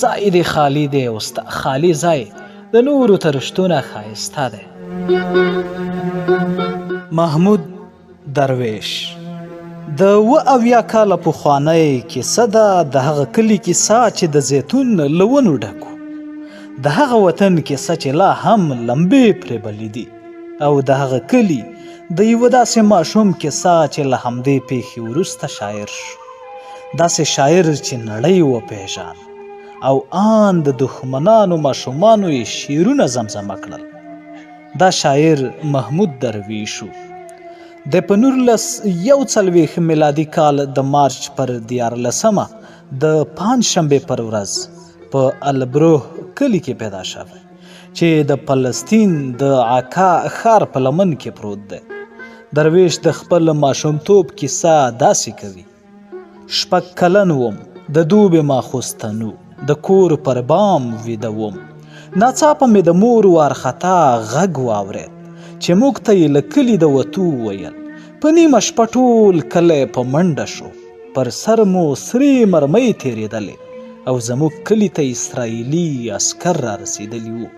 ځای دې خالي دی او ستا خالي ځای د نورو تر شتونه ښایسته دی. محمود درویش د 77 کاله پخوانۍ کیسه ده، د هغه کلي کیسه چې د زیتون له ونو ډک و، د هغه وطن کیسه چې لا هم لمبې پرې بلې دي، او د هغه کلي د یوه داسې ماشوم کیسه چې له همدې پیښې وروسته شاعر شو، داسې شاعر چې نړۍ وپېژاند او آن د دښمنانو ماشومانو یې شعرونه زمزمه کړل. دا شاعر محمود درویش و. دی په 1941 میلادي کال د مارچ پر 13مه د پنجشنبې پر ورځ په البروح کلي کې پیدا شوی چې د فلسطین د عکا ښار په لمن کې پروت دی. درویش د خپل ماشومتوب کیسه داسې کوي: 6 کلن وم، د دوبې ماخوستن و، د کور پر بام ویده وم. ناڅاپه مې د مور وارخطا غږ واورېد چې موږ ته یې له کلي د وتو وویل. په نیمه شپه ټول کلی په منډه شو، پر سر مو سرې مرمۍ تېرېدلې او زموږ کلي ته اسرائیلي عسکر را رسېدلي وو.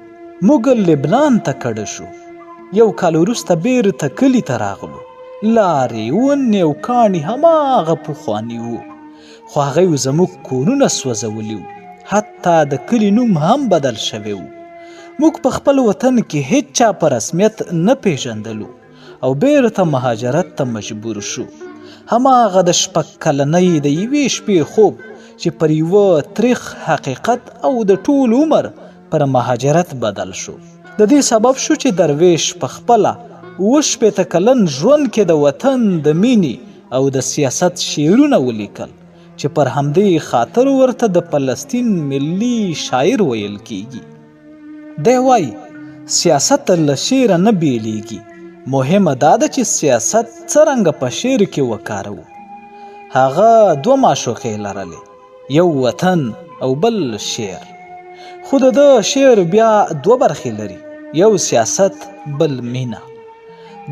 موږ لبنان ته کډه شو. یو کال وروسته بیرته کلي ته راغلو. لارې، ونې او کاڼي هماغه پخواني وو، خو هغوی زموږ کورونه سوځولي وو، حتی د کلي نوم هم بدل شوی و. موږ په خپل وطن کې هیڅ چا په رسمیت نه پیژندلو او بیرته مهاجرت ته مجبور شو. هماغه د 6 کلنۍ د یوې شپې خوب چې پر یوه تریخ حقیقت او د ټول عمر پر مهاجرت بدل شو، د دې سبب شو چې درویش په خپله 67 کلن ژوند کې د وطن د مینې او د سیاست شعرونه ولیکل چې پر همدې خاطر ورته د فلسطین ملي شاعر ویل کیږي. دی وایي سیاست له شعره نه بیلیږي، مهمه دا ده چې سیاست څرنګه په شعر کې وکاروو. هغه دوه معشوقې لرلې، یو وطن او بل شعر. خو د ده شعر بیا دوه برخې لري، یو سیاست بل مینه.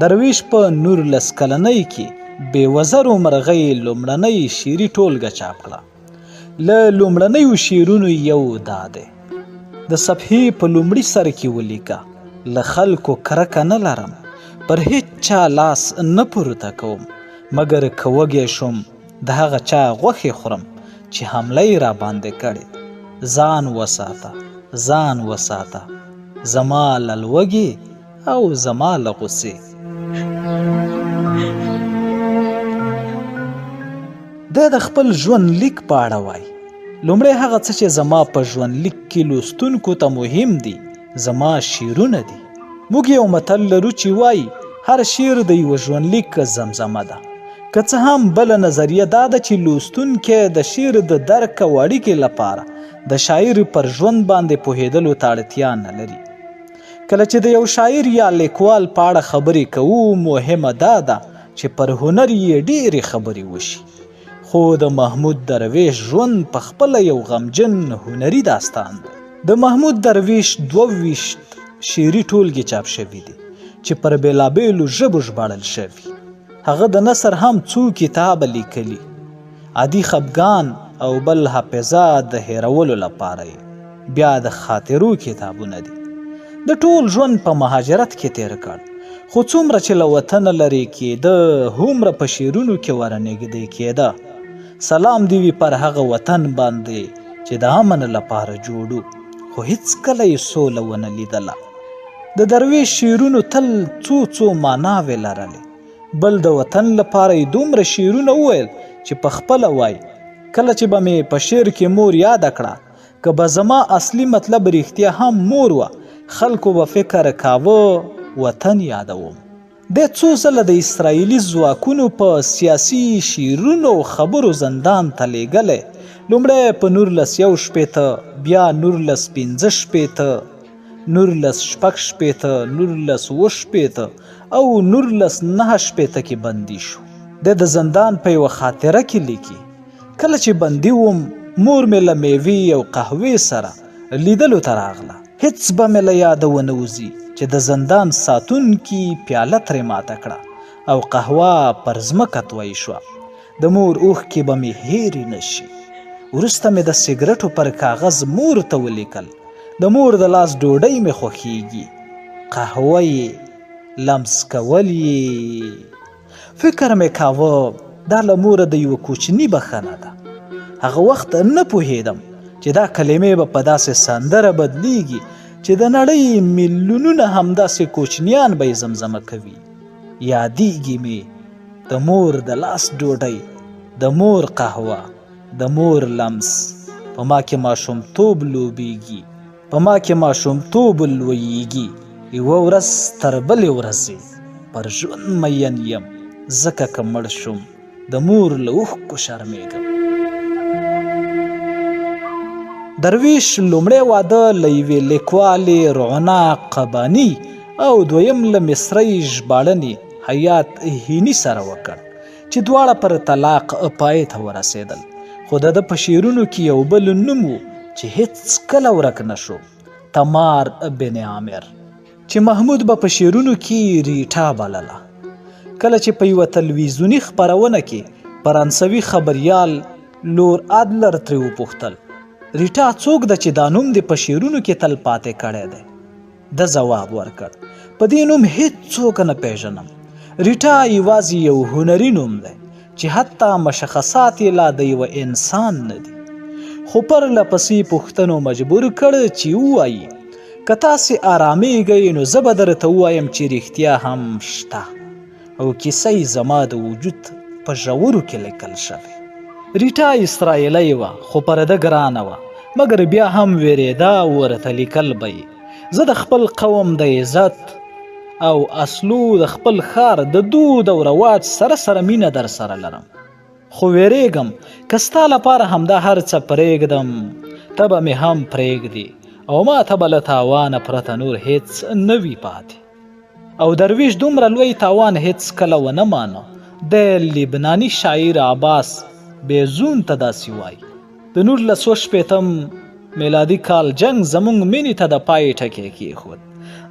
درویش په 19 کلنۍ کې بې وزرو مرغۍ لومړنۍ شعري ټولګه چاپ کړه. له لومړنیو شعرونو یو دا دی: د صفحې په لومړي سر کې ولیکه، له خلکو کرکه نه لرم، پر هیڅ چا لاس نه پورته کوم، مګر که وږی شوم د هغه چا غوښې خورم چې حمله یې راباندې کړې. ځان وساته، ځان وساته، زما له لوږې او زما له غوسې. دی د خپل ژوند لیک په اړه وایي: لومړی هغه څه چې زما په ژوند لیک کې لوستونکو ته مهم دي، زما شعرونه دي. موږ یو متل لرو چې وایي هر شعر د یوه ژوند لیک زمزمه ده. که څه هم بله نظریه دا ده چې لوستونکی د شعر د درک او اړیکې لپاره د شاعر پر ژوند باندې پوهېدلو ته اړتیا نه لري. کله چې د یو شاعر یا لیکوال په اړه خبرې کوو، مهمه دا ده چې پر هنر یې ډېرې خبرې وشي. خو د محمود درویش ژوند په خپله یو غمجن هنري داستان دی. د محمود درویش 22 شعري ټولګې چاپ شوي دي چې پر بېلابېلو ژبو ژباړل شوي. هغه د نثر هم څو کتابه لیکلي، عادي خفګان او بل حافظه د هېرولو لپاره یې بیا د خاطرو کتابونه دي. د ټول ژوند په مهاجرت کې تېر کړ، خو څومره چې له وطنه لرې کېده هومره په شعرونو کې ورنږدې کېده. سلام دې وي پر هغه وطن باندې چې د امن لپاره جوړو، خو هیڅکله یې سوله ونه لیدله. د درویش شعرونو تل څو څو معناوې لرلې. بل د وطن لپاره یې دومره شعرونه وویل چې په خپله وایي: کله چې به مې په شعر کې مور یاده کړه، که به زما اصلي مطلب رښتیا هم مور وه، خلکو به فکر کاوه وطن یادوم. دی څو ځله د اسرائیلي ځواکونو په سیاسي شعرونو او خبرو زندان ته لېږلی. لومړی په 1961، بیا 1965، 1966، 1967 او 1969 کې بندي شو. دی د زندان په یوه خاطره کې لیکي: کله چې بندي وم، مور مې له میوې او قهوې سره لیدلو ته راغله. هیڅ به مې له یاده ونه وځي چې د زندان ساتونکي پیاله ترې ماته کړه او قهوه پر ځمکه توی شوه. د مور اوښکې به مې هېرې نه شي. وروسته مې د سګرټو پر کاغذ مور ته ولیکل، د مور د لاس ډوډۍ مې خوښیږي، قهوه یې، لمس کول یې. فکر مې کاوه دا له موره د یوه کوچني بښنه ده. هغه وخت نه پوهېدم چې دا کلمې به په داسې سندره بدلیږي چې د نړۍ میلیونونه همداسې کوچنیان به یې زمزمه کوي. یادیږي مې د مور د لاس ډوډۍ، د مور قهوه، د مور لمس. په ما کې ماشومتوب لوبیږي، په ما کې ماشومتوب لویږي. یوه ورځ تر بلې ورځې پر ژوند مین یم، ځکه که مړ شوم د مور له اوښکو شرمېږم. درویش لومړی واده له یوې لیکوالې رعنا قباني او دویم له مصرۍ ژباړنې حیات هیني سره وکړ، چې دواړه پر طلاق پای ته ورسېدل. خو د ده په شعرونو کې یو بل نوم و چې هیڅکله ورک نه شو، تمار بن عامر، چې محمود به په شعرونو کې ریټا بلله. کله چې په یوه تلویزیوني خپرونه کې فرانسوي خبریال لور ادلر ترې وپوښتل، ریټا څوک ده چې دا نوم دې په شعرونو کې تل پاتې کړی دی؟ ده ځواب ورکړ، په دې نوم هیڅ څوک نه پیژنم. ریټا یوازې یو هنري نوم دی چې حتی مشخصات یې لا د یوه انسان نه دي. خو پرله پسې پوښتنو مجبور کړ چې ووایي، که تاسې آرامېږئ نو زه به درته ووایم چې رښتیا هم شته او کیسه یې زما د وجود په ژورو کې لیکل شوې. ریټا اسرائیلۍ وه، خو پر ده ګرانه وه، مګر بیا هم وېرېده او ورته لیکل به یې، زه د خپل قوم د عزت او اصلو د خپل ښار د دود او رواج سره سره مینه در سره لرم، خو وېرېږم که ستا لپاره همدا هر څه پرېږدم، ته به مې هم پرېږدې او ما ته به له تاوانه پرته نور هیڅ نه وي پاتې. او درویش دومره لوی تاوان هیڅکله ونه مانه. د لبناني شاعر عباس بیزون ته داسې وایي، د 1960 میلادي کال جنګ زمونږ مینې ته د پای ټکی کېښود.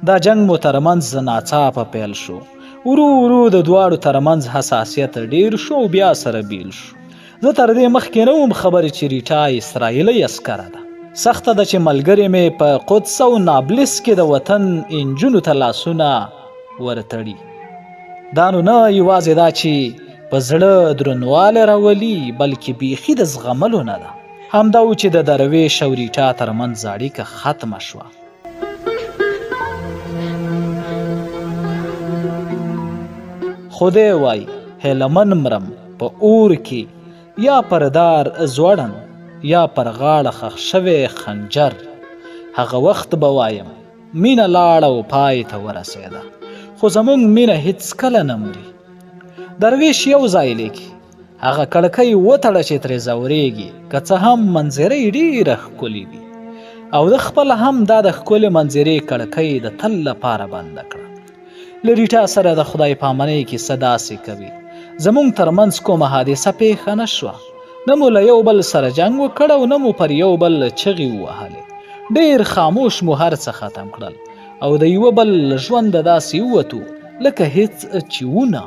دا جنګ مو ترمنځ ناڅاپه پیل شو. ورو ورو د دواړو ترمنځ حساسیت ډیر شو او بیا سره بیل شو. زه تر دې مخکې نه وم خبر چې ریټا اسرائیلۍ عسکره ده. سخته ده چې ملګرې مې په قدس او نابلس کې د وطن انجونو ته لاسونه ورتړي. دا نو نه یوازې دا چې په زړه درنوالی راولي، بلکې بیخي د زغملو نه ده. همدا و چې د درویش او ریټا ترمنځ اړیکه ختمه شوه. خو دی وایي، هیلمن مرم په اور کې، یا پر دار ځوړند، یا پر غاړه ښخ شوی خنجر. هغه وخت به وایم مینه لاړه او پای ته ورسېده، خو زموږ مینه هیڅکله نه مري. درویش یو ځای لیکي، هغه کړکۍ وتړه چې ترې ځورېږي، که څه هم منظره یې ډېره ښکلې وي. او ده خپله هم دا د ښکلې منظرې کړکۍ د تل لپاره بنده کړه. له ریټا سره د خدای پامانۍ کیسه داسې کوي، زموږ ترمنځ کومه حادثه پېښه نه شوه، نه مو له یو بل سره جنګ وکړ او نه مو پر یو بل چغې ووهلې. ډېر خاموش مو هر څه ختم کړل او د یوه بل له ژونده داسې ووتو لکه هیڅ چې ونه.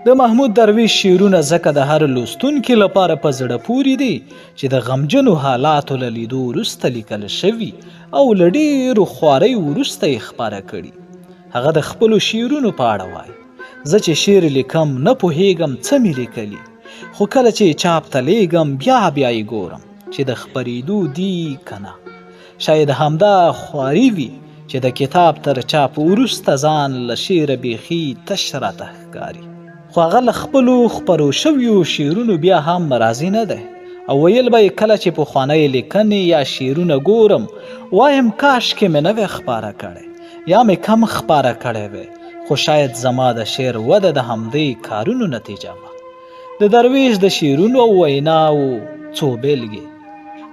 د محمود درویش شعرونه ځکه د هر لوستونکي لپاره په زړه پورې دي چې د غمجنو حالاتو له لیدو وروسته لیکل شوي او له ډېرو خواریو وروسته یې خپاره کړي. هغه د خپلو شعرونو په اړه وایي، زه چې شعر لیکم نه پوهېږم څه مې لیکلي، خو کله چې چاپ ته لیږم بیا بیا یې ګورم چې د خپرېدو دي که نه. شاید همدا خواري وي چې د کتاب تر چاپ وروسته ځان له شعره بیخي تش راته ښکاري. خو هغه له خپلو خپرو شویو شعرونو بیا هم راضي نه دی او ویل به یې کله چې پخوانۍ لیکنې یا شعرونه ګورم وایم کاشکې مې نه وی خپاره کړی یا مې کم خپاره کړی وی، خو شاید زما د شعر وده د همدې کارونو نتیجه وه. د درویش د شعرونو او ویناوو څو بېلګې: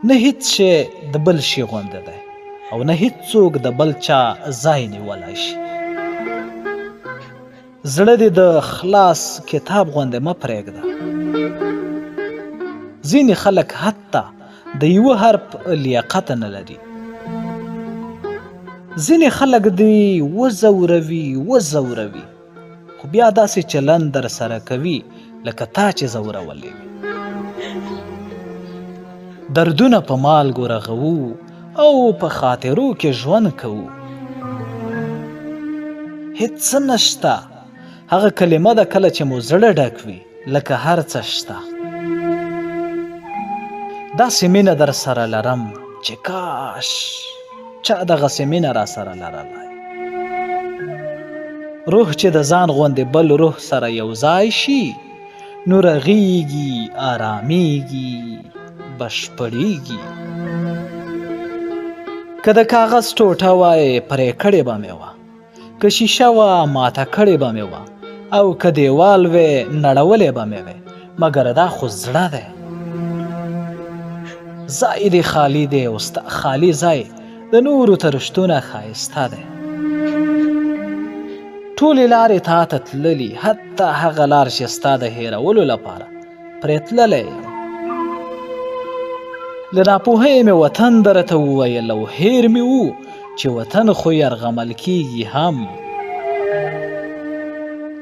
نه هیڅ شی د بل شي غوندې دی او نه هیڅ څوک د بل چا ځای نیولای شي. زړه دې د خلاص کتاب غوندې مه پرېږده. ځینې خلک حتی د یوه حرف لیاقت نه لري. ځینې خلک دې وځوروي وځوروي، خو بیا داسې چلند در سره کوي لکه تا چې ځورولی وي. دردونه په مالګو رغوو او په خاطرو کې ژوند کوو. هیڅ څه نشته هغه کلمه ده کله چې مو زړه ډک وي لکه هر څه شته. داسې مینه در سره لرم چې کاش چا دغسې مینه را سره لرلای. روح چې د ځان غوندې بل روح سره یو ځای شي نو رغیږي، آرامېږي، بشپړېږي. که د کاغذ ټوټه وای پرې کړې به مې وه، که شیشه وه ماته کړې به مې وه، او که دیوال وې نړولې به مې وې، مګر دا خو زړه دی. ځای دې خالي دی او ستا خالي ځای د نورو تر شتونه ښایسته دی. ټولې لارې تا ته تللي، حتی هغه لار چې ستا د هېرولو لپاره پرې تللی یم. له ناپوهۍ مې وطن درته وویل او هېر مې وو چې وطن خو یرغمل کیږي هم.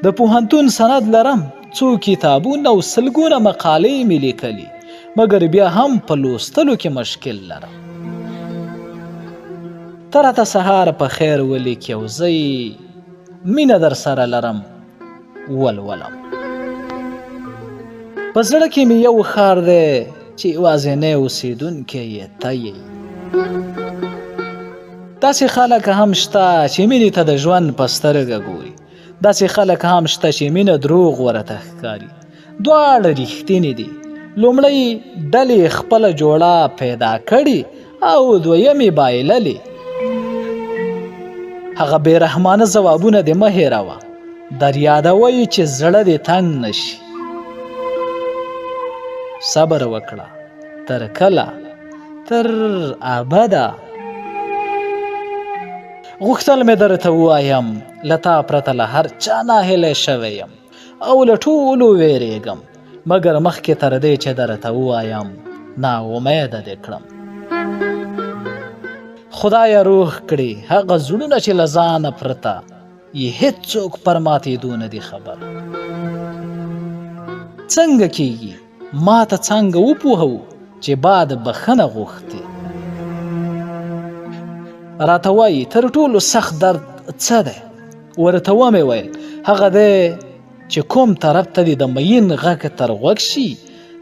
د پوهنتون سند لرم، څو کتابونه او سلګونه مقالې مې لیکلي، مګر بیا هم په لوستلو کې مشکل لرم. ته راته سهار په خیر ولیکې او زه یې مینه در سره لرم ولولم. په زړه کې مې یو ښار دی چې یوازینی اوسېدونکی یې ته یې. داسې خلک هم شته چې مینې ته د ژوند په سترګه ګوري، داسې خلک هم شته چې مینه دروغ ورته ښکاري. دواړه رښتیني دي. لومړۍ ډلې خپله جوړه پیدا کړې او دویمې بایللې. هغه بېرحمانه ځوابونه دې مه هېروه، در یادوه یې چې زړه دې تنګ نه شي. صبر وکړه، تر کله؟ تر ابده. غوښتل مې درته ووایم، له تا پرته له هر چا ناهیلی شوی یم او له ټولو وېرېږم، مګر مخکې تر دې چې درته ووایم ناامیده دې کړم. خدایه روغ کړي هغه زړونه چې له ځانه پرته یې هیڅوک پر ماتېدو نه دي خبر. څنګه کیږي ما ته څنګه وپوهوو چې باد بخښنه غوښتې؟ راته وایي تر ټولو سخت درد څه دی؟ ورته ومې ویل هغه دی چې کوم طرف ته دې د میین غږ تر غوږ شي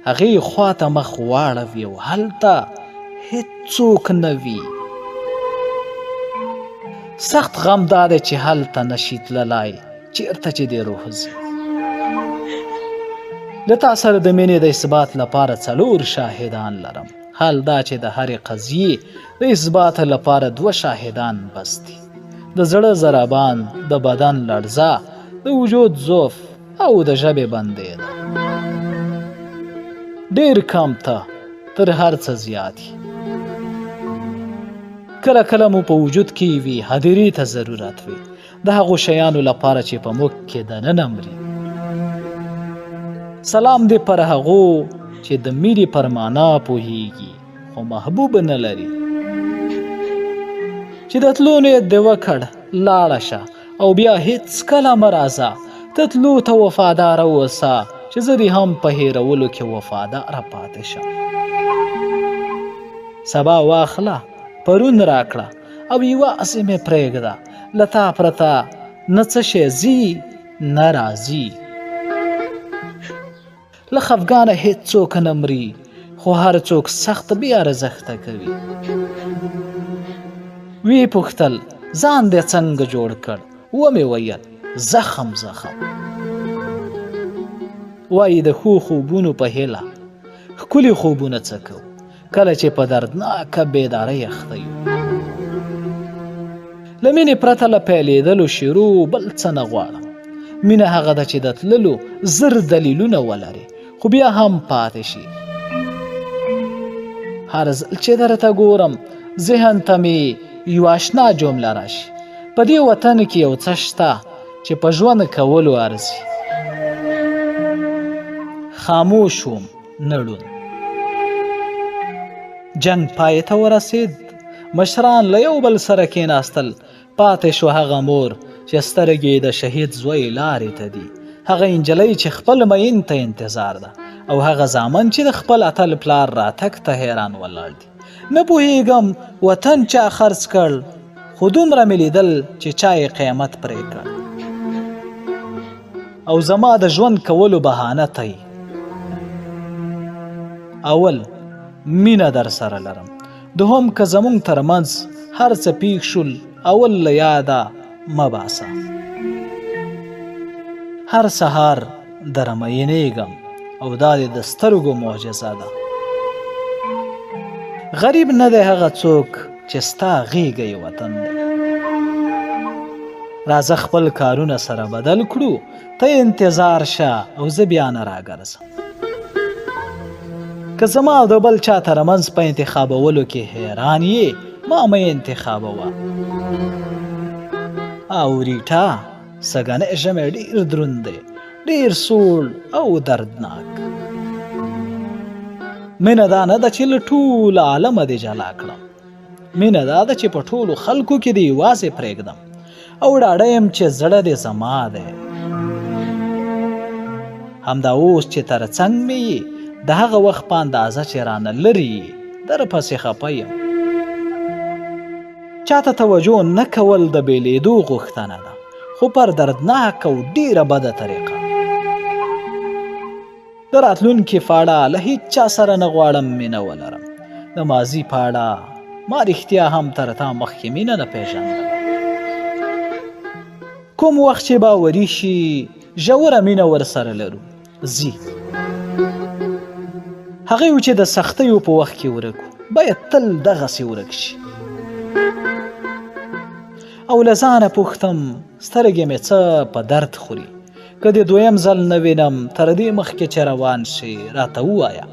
هغې خواته مخ واړوي او هلته هیڅوک نه وي. سخت غم دا دی چې هلته نشي تللی چیرته چې دې روح ځي. له تا سره د مینې د اثبات لپاره 4 شاهدان لرم، حال دا چې د هرې قضیې د اثبات لپاره 2 شاهدان بس دي. د زړه ضربان، د بدن لړزه، د وجود ضعف او د ژبې بندېده. ډېر کم ته تر هر څه زیات یې. کله کله مو په وجود کې وي هدیرې ته ضرورت وي، د هغو شیانو لپاره چې په موږ کې دننه مري. سلام دې پر هغو چې د مینې پر معنا پوهیږي خو محبوب نه لري. چې د تلو نیت دې وکړ لاړه شه او بیا هیڅکله مه راځه. ته تلو ته وفاداره اوسه چې زه دې هم په هېرولو کې وفاداره پاتې شم. سبا واخله، پرون راکړه او یوازې مې پرېږده. له تا پرته نه څه شی ځي نه راځي. له خفګانه هیڅوک نه مري، خو هر څوک سخت بې ارزښته کوي. ویې پوښتل ځان دې څنګه جوړ کړ؟ ومې ویل زخم زخم. وایي د ښو خوبونو په هیله ښکلي خوبونه څه کوو کله چې په دردناکه بیدارۍ اخته یو. له مینې پرته له پیلېدلو شروع بل څه نه غواړم. مینه هغه ده چې د تللو 1000 دلیلونه ولري خو بیا هم پاتې شي. هر ځل چې درته ګورم ذهن ته مې یوه اشنا جمله راشي، په دې وطن کې یو څه شته چې په ژوند کولو ارزي. خاموش وم، نه ړوند. جنګ پای ته ورسېد، مشران له یو بل سره کېناستل. پاتې شو هغه مور چې سترګې د شهید زوی لارې ته دي، هغه نجلۍ چې خپل میین ته انتظار ده، او هغه زامن چې د خپل اتل پلار راتګ ته حیران ولاړ دي. نه پوهېږم وطن چا خرڅ کړ، خو دومره مې لیدل چې چا یې قیمت پرې کړ. او زما د ژوند کولو بهانه ته یې. اول مینه در سره لرم، دوهم که زمونږ ترمنځ هر څه پیښ شول، اول له یاده مه باسه. هر سهار درمینېږم او دا د سترګو معجزه ده. غریب نه دی هغه څوک چې ستا غېږه یې وطن دی. راځه خپل کارونه سره بدل کړو، ته انتظار شه او زه بیا نه راګرځم. که زما او د بل چا ترمنځ په انتخابولو کې حیران یې، ما مه انتخابوه. او ریټا، سږنی ژمی ډېر دروند دی، ډېر سوړ او دردناک. مینه دا نه ده چې له ټول عالمه دې جلا کړم، مینه دا ده چې په ټولو خلکو کې دې یوازې پرېږدم او ډاډه یم چې زړه دې زما دی. همدا اوس چې تر څنګ مې یې، د هغه وخت په اندازه چې رانه لرې یې، درپسې خپه یم. چاته توجه نه کول د بېلېدو غوښتنه ده، خو پر دردناک او ډېره بده طریقه. د راتلونکي په اړه له هیچا سره نه غواړم مینه ولرم. د ماضي په اړه ما رښتیا هم تر تا مخکې مینه نه پېژندله. کوم وخت چې باوري شي، ژوره مینه ورسره لرو ځي. هغه یو چې د سختیو په وخت کې ورک و، باید تل دغسې ورک شي. او له ځانه پوښتم، سترګې مې څه په درد خوري؟ که دې دویم ځل نه وینم، تر دې مخکې چې روان شي راته ووایه،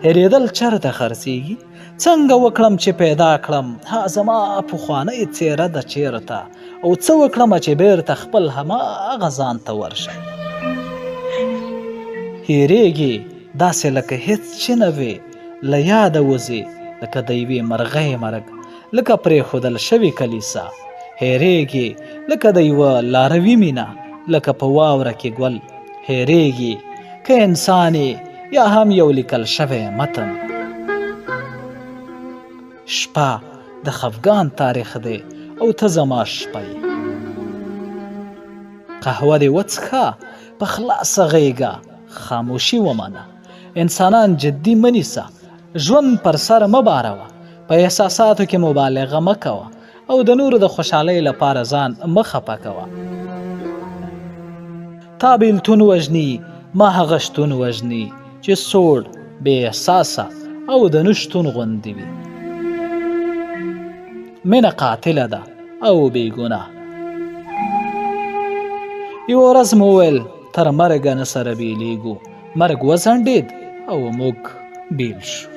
هېرېدل چېرته خرڅېږي؟ څنګه وکړم چې پیدا کړم ها زما پخوانۍ څېره ده چېرته، او څه وکړم چې بېرته خپل هماغه ځان ته ورشم؟ هېرېږي داسې لکه هېڅ چې نه وي، له یاده وځي لکه د یوې مرغۍ مرګ، لکه پرېښودل شوې کلیسا. هېرېږي لکه د یوه لاروي مینه، لکه په واوره کې ګل. هېرېږي که انسان یې یا هم یو لیکل شوی متن. شپه د خفګان تاریخ دی او ته زما شپه یې. قهوه دې وڅښه په خلاصه غېږه، خاموشي ومنه. انسانان جدي مه نیسه، ژوند پر سر مه باروه، په احساساتو کې مبالغه مه کوه او د نورو د خوشحالۍ لپاره ځان مه خپه کوه. تا بیلتون وژني، ما هغه شتون وژني چې سوړ، بې احساسه او د نشتون غوندې وي. مینه قاتله ده او بې ګناه. یوه ورځ مو وویل تر مرګه نه سره بېلېږو، مرګ وځنډېد او موږ بېل شو.